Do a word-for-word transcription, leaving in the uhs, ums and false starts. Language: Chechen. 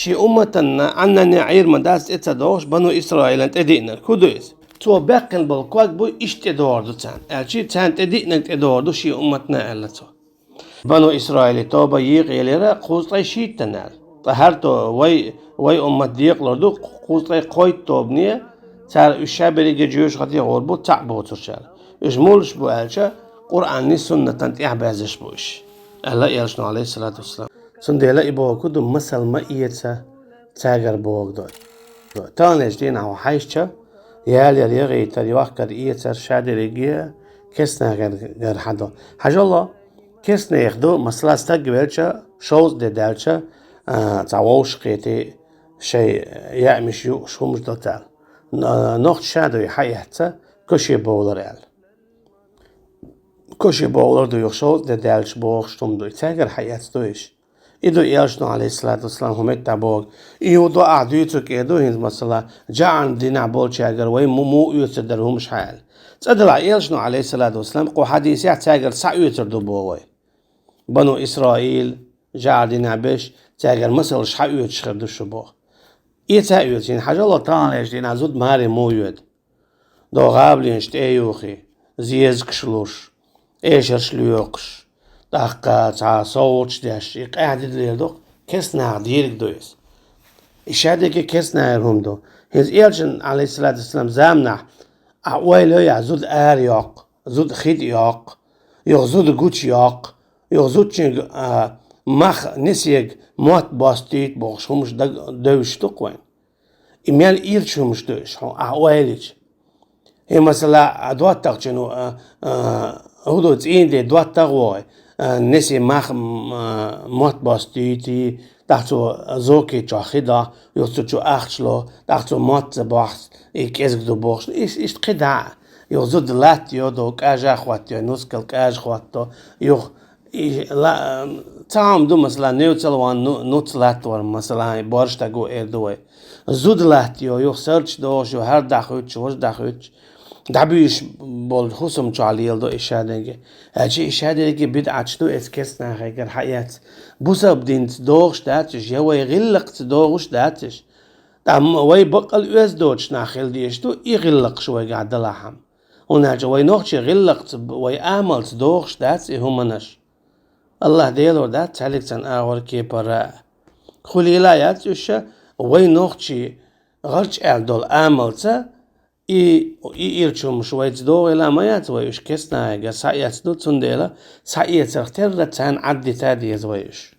Шен умматана Ӏаннане Ӏийр ма дац тӀе ца догӀуш, Бану Исраилан тӀедиънарг. ХӀун ду иза? Цо баьккхина болу ког буй, иштта тӀедогӀур ду царна, аьлча, царна тӀедиънарг тӀедогӀур ду шен умматана, аьлла цо. Бану Исраилан тоба екъаелира кхузткъе шийттанна. Ткъа хӀара то-, вай, вай уммат декъалур ду кхузткъе кхойтта тобане, цара уьш ша берриге жоьжахате гӀур бу, цхьаъ боцурш аьлла. Уьш муллаш бу аьлча, Къуръанан, суннатан тӀехь баьззаш бу уьш, аьлла Элчано, Ӏалайхиссалату вассалам. Цундела и бохург ду, масал ма эца, цаьргара бохург ду. Таханлерчу дийнахь хьо хьаьжча, ялар, ягӀийтар, йохкар, эцар ша дерриге керстанахьгара хьадо. Хьажал, керстанех ду, масала, стаг велча, шовзткъа де даьлча, а, цхьа вовшахкхетий, шайн яамаш юуш хӀумаш до царна. Н-, нохчаша ду и хьаэцна, коши бовлар аьлла. Коши бовлар ду, юха шовзткъа де даьлча бохуш хӀума ду, и цаьргара хьаэцна ду уьш. И ду Элчано, Ӏалайхиссалату вассалам, хӀун меттахь бохург. И хӀун ду ахь дуьйцург, кхин ду хӀинца, масала, жаӀарна дийнахь болчаьргара вай му-, муха оьцур дара хӀумаш хьаьлла. Цкъа делахь, Элчано, Ӏалайхиссалату вассалам, кху хьадисехь цаьргара схьаоьцур ду боху вай. Бану Исраил, жаӀарна дийнахь берш, цаьргара масалш схьаоьцуш хир ду шу боху. Эца а оьцу, хӀинца хьажал, таханлерчу дийнахь зуда маре муха йоьду. Догу гӀабленаш тӀе а юхий, зезагаш луш, эшарш лоькхуш, тӀаккха цхьа совгӀаташ деш, и къаьхьа дидалера ду-кх, керстанахьа дийриг ду иза. И ша дерриге керстанахьара хӀума ду. ХӀинца Элчанан, Ӏалайхиссалату вассалам, заманахь ахь ойла йо, зуда ара йоккху, зуда хи тӀе йоккху, юха зуда гуча йоккху, юха зудчуьнга, а, мах, несега мотт бостуьйту бохуш хӀумаш даг-, девзаш ду-кх вайна. И мел ирча хӀумаш ду уьш, хьо, ахь ойла йича. ХӀинца, масала, а, доттагӀчун, а, а, хӀун ду, цӀийнан де доттагӀа вогӀий, а, несега мах, м, а, мотт бостуьйтий, тӀаккха цо зокий чохь хи до, юха цу чу ахча ло, тӀаккха цо мотт ца бохьу, и кӀезиг ду бохуш, иш-, иштта кхидӀа а. Юха зуда латта йо, догу кӀажа а хӀоттайо, нускал кӀажа хӀоттадо, юха И ла-, цхьа хӀума ду, масала, невцалла ван ну-, нуц латтавар, масала, и борша стаг ву эр ду вай. Зуда латтайо, юха сарча догӀуш, юха хӀара дӀахуьттуш, важа дӀахуьттуш, дӀабуьйсуш болу хӀусам чохь леладо и ша дерриге. Аьлча и ша дерриге бидӀаташ ду, эца керстанахьегара хьаэцна. Бусалба динца догӀуш дац уьш, я вай гӀиллакхца догӀуш дац уьш. Ткъа м-, вай баккъал оьзда доцуш нах хила дезаш ду, и гӀиллакхаш вайгахь далахь-м. ХӀунда аьлча вай нохчийн гӀиллакхца, вай амалца догӀуш дац и хӀуманаш. АллахӀ Делора дац цхьаьллиг царна агӀор кепара а. Хуьлийла яц уьш, вай нохчийн гӀарч аьлла долу амалца, и, и ирча хӀумаш вайца догӀийла ма яц вай уьш, керстанахьегара схьаэцна ду, цундела схьаэцарх терра царна Ӏаддита а деза вай уьш.